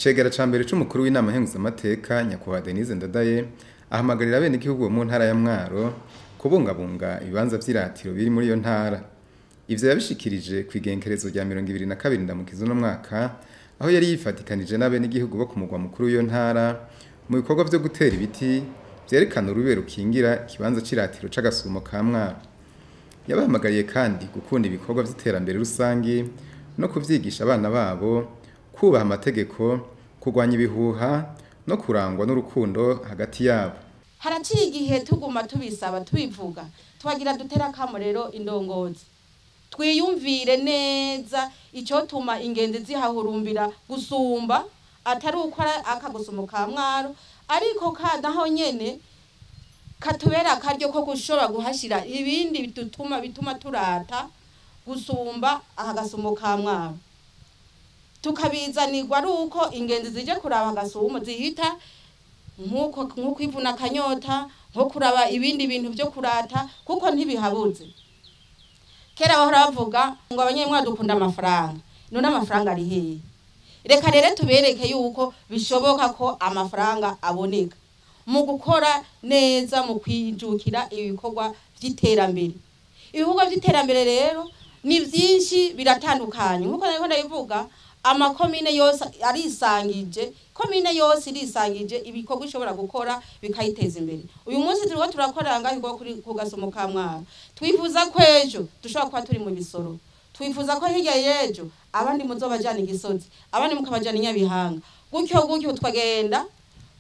Icegera ca mbere c'umukuru w'inama nkenguzamateka, nyakubahwa Denise Ndadaye, ahamagarira abenegihugu bo mu ntara ya Mwaro kubungabunga ibibanza vy'iratiro biri muri iyo ntara. Ivyo yabishikirije kw'igenkerezo rya 22 Ndamukiza uno mwaka, aho yari yifatikanije n'abenegihugu bo ku mugwa mukuru w'iyo ntara mu bikorwa vyo gutera ibiti vyerekana urube rukingira ikibanza c'iratiro c'agasumo ka Mwaro. Yabahamagariye kandi gukunda ibikorwa vy'iterambere rusangi no kuvyigisha abana babo, kubaha amategeko, kurwanya ibihuha no kurangwa n'urukundo hagati yabo. Haraciye igihe tuguma tubisaba, tubivuga, twagira dutera akamo rero indongozi. Twiyumvire neza icotuma ingenzi zihahurumbira gusumba, atari uko akagusumo ka Mwaro, ariko naho nyene katubera akaryo ko gushobora guhashira ibindi bituma turata gusumba aka gasumo ka Mwaro. Tukabizanirwa ari uko ingenzi zije kuraba agasumo zihita nko kwivuna akanyota, nko kuraba ibindi bintu vyo kurata, kuko ntibihabuze. Kera bahora bavuga ngo abanyemwaro dukunda amafaranga, none amafaranga ari hehe? Reka rero tubereke yuko bishoboka ko amafaranga aboneka mu gukora neza, mu kwijukira ibikorwa vy'iterambere. Ibikorwa vy'iterambere rero ni vyinshi, biratandukanye. Nkuko nariko ndabivuga, amakomine yose arisangije, komine yose irisangije ibikorwa ishobora gukora bikayiteza imbere. Uyu munsi turiko turakorera ngaho ibikorwa ku gasomo ka Mwaro. Twifuza ko ejo dushobora kuba turi mu Bisoro, twifuza ko hirya y'ejo abandi muzobajana igisozi, abandi mukabajana inyabihanga, gutyo gutyo tukagenda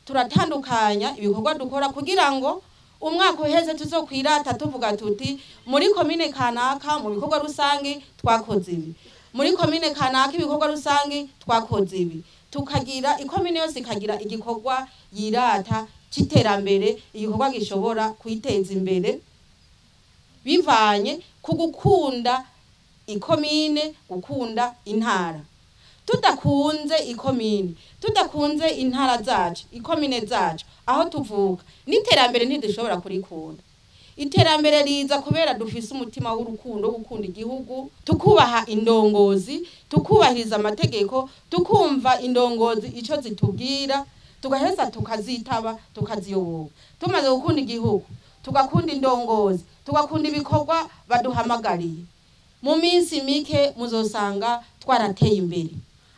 turatandukanya ibikorwa dukora kugira ngo umwaka uheze tuzokwirata tuvuga tuti muri komine kanaka mu bikorwa rusangi twakoze ibi, muri komine kanaka ibikorwa rusangi twakoze ibi. Tukagira ikomine yose ikagira igikorwa yirata c'iterambere, igikorwa gishobora kuyiteza imbere bivanye ku gukunda ikomine, gukunda intara. Tudakunze ikomine, tudakunze intara zacu, ikomine zacu aho tuvuka, n'iterambere ntidushobora kurikunda. Iterambere riza kubera dufise umutima w'urukundo, wo gukunda igihugu, tukubaha indongozi, tukubahiriza amategeko, tukumva indongozi ico zitubwira, tugaheza tukazitaba, tukaziyoboka. Tumaze gukunda igihugu, tugakunda indongozi, tugakunda ibikorwa baduhamagariye, mu minsi mike muzosanga twarateye imbere.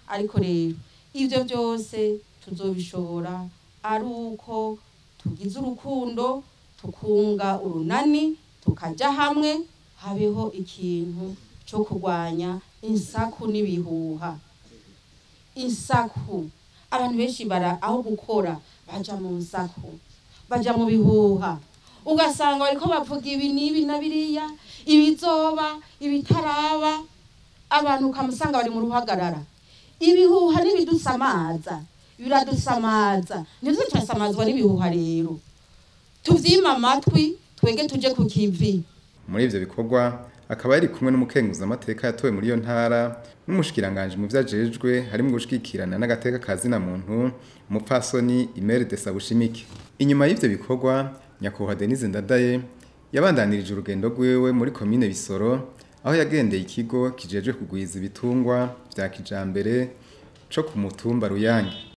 Ariko rero ivyo byose tuzobishobora ari uko tugize urukundo, tukunga urunani, tukaja hamwe, habeho ikintu co kurwanya insaku n'ibihuha. Insaku, abantu benshi bara aho gukora baja mu nsaku, baja mu bihuha, ugasanga bariko bavuga ibi n'ibi na biriya, ibizoba, ibitaraba, abantu ukamusanga bari mu ruhagarara. Ibihuha n'ibidusamaza, biradusamaza, nivyo turasamazwa n'ibihuha. Rero tuvyima amatwi, twege tuje ku kivi. Muri ivyo bikorwa akaba yari kumwe n'umukenguzamateka yatowe muri iyo ntara n'umushikiranganji mu vyo ajejwe harimwo gushigikirana n'agateka ka zina muntu, umupfasoni Imeride Sabushimike. Inyuma y'ivyo bikorwa, nyakubahwa Denise Ndadaye yabandanirije urugendo rwiwe muri komine Bisoro, aho yagendeye ikigo kijejwe kugwiza ibitungwa vya kijambere co ku mutumba Ruyange.